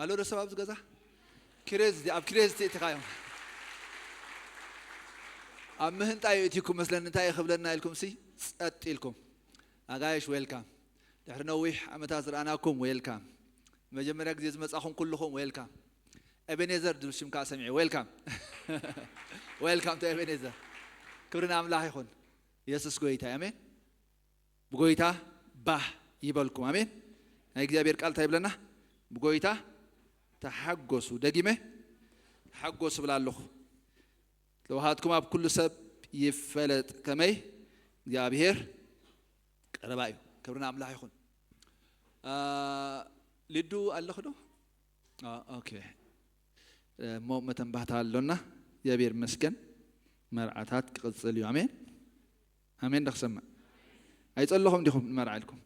ኣሎ ዶ ሰብ ኣብዚ ገዛ? ኪሬዝ ኣብ ኪሬዝ ትእትኻዮም ኣብ ምህንጣ እዩ እትኩም መስለን እንታይ እዩ ክብለና ኢልኩም ሲ ጸጥ ኢልኩም። ኣጋይሽ ዌልካም። ድሕሪ ነዊሕ ዓመታት ዝረኣናኩም ዌልካም። መጀመርያ ግዜ ዝመጻኹም ኩልኹም ዌልካም። ኤቤኔዘር ዝብል ሽም ከዓ ሰሚዐ። ዌልካም። ዌልካም ቱ ኤቤኔዘር። ክብሪ ንኣምላኽ ይኹን። ኢየሱስ ጎይታ እዩ። ኣሜን። ብጎይታ ባህ ይበልኩም። ኣሜን። ናይ እግዚኣብሔር ቃል እንታይ ይብለና? ብጎይታ ተሓጎሱ። ደጊመ ተሓጎሱ ብላ ኣለኹ። ለውሃትኩም ኣብ ኩሉ ሰብ ይፈለጥ ከመይ እግዚኣብሔር ቀረባ እዩ። ክብሪ ንኣምላኽ ይኹን። ሊዱ ኣለኺ ዶ? ኦኬ። እሞ መተንባህታ ኣሎና። እግዚኣብሔር ይመስገን። መርዓታት ክቕጽል እዩ። ኣሜን ኣሜን። ዶ ክሰምዕ ኣይጸለኹም ዲኹም ንመርዓ ኢልኩም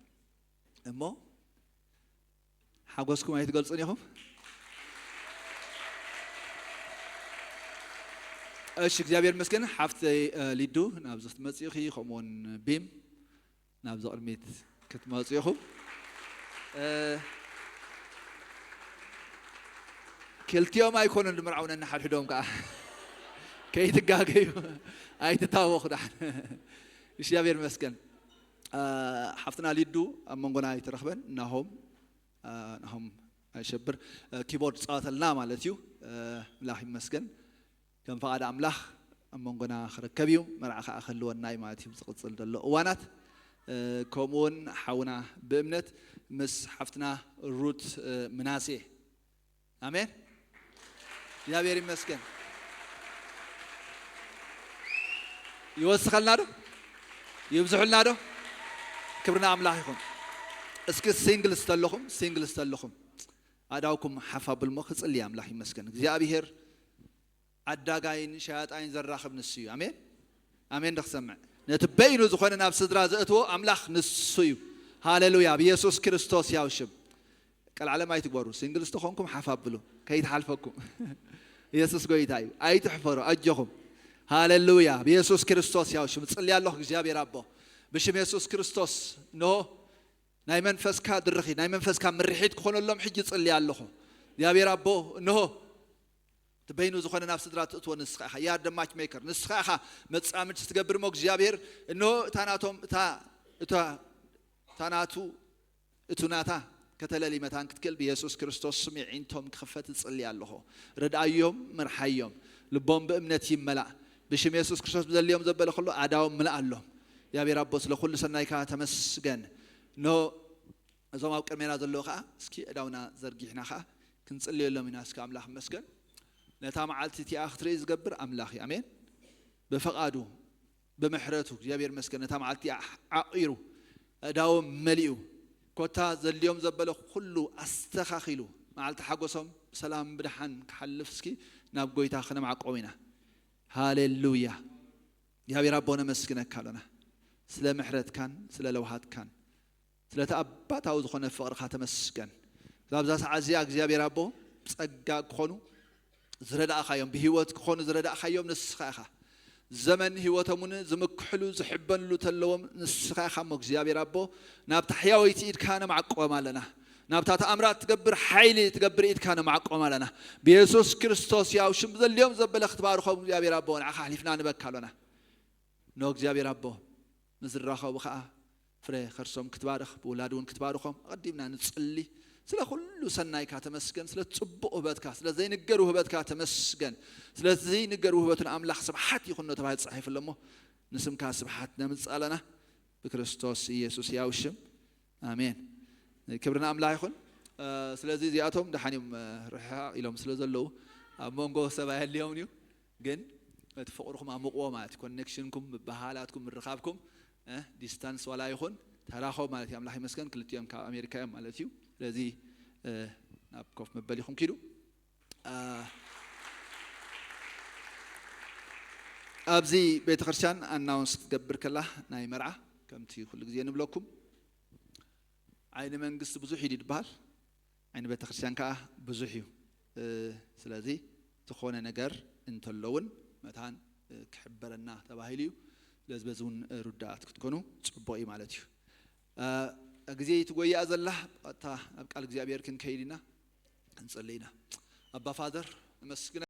እሞ ሓጎስኩም ኣይትገልጹን ኢኹም? እሺ እግዚኣብሔር ይመስገን። ሓፍተይ ሊዱ ናብዚ ክትመጽእ ኢኺ፣ ከምኡውን ቢም ናብዚ ቅድሚት ክትመጹ ኢኹም። ክልቲኦም ኣይኮኑን ዝምርዓው ነንሓድሕዶም ከዓ ከይትጋገዩ ኣይትታወኹ። ዳሕን እግዚኣብሔር ይመስገን። ሓፍትና ሊዱ ኣብ መንጎና ኣይትረኽበን። ናሆም ናሆም ኣይሸብር ኪቦርድ ፃወተልና ማለት እዩ። ምላኽ ይመስገን። ከም ፈቓድ ኣምላኽ ኣብ መንጎና ክርከብ እዩ። መርዓ ከዓ ክህልወና እዩ ማለት እዩ ዝቕፅል ዘሎ እዋናት። ከምኡውን ሓውና ብእምነት ምስ ሓፍትና ሩት ምናሴ። ኣሜን። እግዚኣብሔር ይመስገን። ይወስኸልና ዶ ይብዝሑልና ዶ? ክብርና ኣምላኽ ይኹን። እስኪ ሲንግልስ ተለኹም ሲንግልስ ተለኹም ኣዳውኩም ሓፍ ኣብልሞ ክጽሊ ኣምላኽ ይመስገን እግዚኣብሔር ዓዳጋይን ሸያጣይን ዘራኽብ ንሱ እዩ። ኣሜን ኣሜን። ዶ ክሰምዕ ነቲ በይኑ ዝኾነ ናብ ስድራ ዘእትዎ ኣምላኽ ንሱ እዩ። ሃሌሉያ ብኢየሱስ ክርስቶስ ያው ሽም። ቀልዓለም ኣይትግበሩ። ሲንግል ዝተኾንኩም ሓፍ ኣብሉ ከይትሓልፈኩም። ኢየሱስ ጎይታ እዩ። ኣይትሕፈሩ ኣጆኹም። ሃሌሉያ ብኢየሱስ ክርስቶስ ያው ሽም ጽሊ ኣለኹ እግዚኣብሔር ኣቦ ብሽም የሱስ ክርስቶስ። ኖ ናይ መንፈስካ ድርኺ ናይ መንፈስካ ምርሒት ክኾነሎም ሕጂ ጽሊ ኣለኹ። እግዚኣብሔር ኣቦ እንሆ እቲ በይኑ ዝኾነ ናብ ስድራ ትእትዎ ንስኻ ኢኻ። You are the matchmaker። ንስኻ ኢኻ መጻምድቲ ትገብር እሞ እግዚኣብሔር እንሆ እታ ናቶም እታ እታ እታ ናቱ እቱ ናታ ከተለሊ መታን ክትክእል ብየሱስ ክርስቶስ ስም የዒንቶም ክኽፈት እጽሊ ኣለኹ። ርድኣዮም፣ ምርሓዮም፣ ልቦም ብእምነት ይመላእ። ብሽም የሱስ ክርስቶስ ብዘልዮም ዘበለ ኩሉ ኣዳዎም ምልኣሎም። እግዚኣብሔር ኣቦ ስለ ኩሉ ሰናይካ ተመስገን። ኖ እዞም ኣብ ቅድሜና ዘለዉ ከዓ እስኪ እዳውና ዘርጊሕና ከዓ ክንጽልየሎም ኢና። እስኪ ኣምላኽ መስገን ነታ መዓልቲ እቲኣ ክትርኢ ዝገብር ኣምላኽ እዩ። ኣሜን። ብፈቓዱ ብምሕረቱ እግዚኣብሔር መስገን ነታ መዓልቲ እቲኣ ዓቒሩ እዳዎም መሊኡ ኮታ ዘድልዮም ዘበለ ኩሉ ኣስተኻኺሉ መዓልቲ ሓጎሶም ብሰላም ብድሓን ክሓልፍ እስኪ ናብ ጎይታ ክነማዕቆም ኢና። ሃሌሉያ። እግዚኣብሔር ኣቦ ነመስግነካ ኣሎና ስለ ምሕረትካን ስለ ለውሃትካን ስለቲ ኣባታዊ ዝኾነ ፍቕርኻ ተመስገን። ዛብዛ ሰዓት እዚኣ እግዚኣብሔር ኣቦ ብጸጋ ክኾኑ ዝረዳእኻዮም ብህይወት ክኾኑ ዝረዳእኻዮም ንስኻ ኢኻ። ዘመን ህይወቶም እውን ዝምክሕሉ ዝሕበንሉ ተለዎም ንስኻ ኢኻ እሞ እግዚኣብሔር ኣቦ ናብታ ሕያወይቲ ኢድካ ነማዕቆም ኣለና። ናብታ ተኣምራት ትገብር ሓይሊ ትገብር ኢድካ ነማዕቆም ኣለና። ብየሱስ ክርስቶስ ያው ሽም ዘልዮም ዘበለ ክትባርኾም እግዚኣብሔር ኣቦ ንዓኻ ኣሕሊፍና ንበካ ኣሎና። ኖ እግዚኣብሔር ኣቦ ንዝራኸቡ ከዓ ፍረ ከርሶም ክትባርኽ ብውላድ እውን ክትባርኾም ኣቐዲምና ንጽሊ። ስለ ኩሉ ሰናይካ ተመስገን ስለ ጽቡቕ ውህበትካ ስለ ዘይንገር ውህበትካ ተመስገን። ስለ ዘይንገር ውህበቱን ኣምላኽ ስብሓት ይኹኖ ተባሂል ጻሒፉ ኣለሞ ንስምካ ስብሓት ነምጽእ ኣለና። ብክርስቶስ ኢየሱስ ያው ሽም ኣሜን። ክብርና ኣምላኽ ይኹን። ስለዚ እዚኣቶም ደሓን እዮም ርሕቕ ኢሎም ስለ ዘለዉ ኣብ መንጎ ሰብ ኣየድልዮምን እዩ። ግን እቲ ፍቕርኹም ኣምቕዎ ማለት እዩ። ኮኔክሽንኩም ምብሃላትኩም ምርኻብኩም ዲስታንስ ዋላ ይኹን ተራኸቡ ማለት እዩ። ኣምላኽ ይመስገን ክልቲኦም ካብ ኣሜሪካ እዮም ማለት እዩ። ስለዚ ናብ ኮፍ መበሊኹም ኪዱ። ኣብዚ ቤተ ክርስቲያን ኣናውንስ ክትገብር ከላ ናይ መርዓ ከምቲ ኩሉ ግዜ ንብለኩም ዓይኒ መንግስቲ ብዙሕ እዩ ድበሃል። ዓይኒ ቤተ ክርስቲያን ከዓ ብዙሕ እዩ። ስለዚ ዝኾነ ነገር እንተሎ እውን መታን ክሕበረና ተባሂሉ እዩ። ስለዚ በዚ እውን ርዳኣት ክትኮኑ ፅቡቕ እዩ ማለት እዩ። ግዜ ትጎይኣ ዘላ ቀጥታ ናብ ቃል እግዚኣብሔር ክንከይድ ኢና። ክንጽሊ ኢና። ኣባ ፋደር፣ ነመስግን።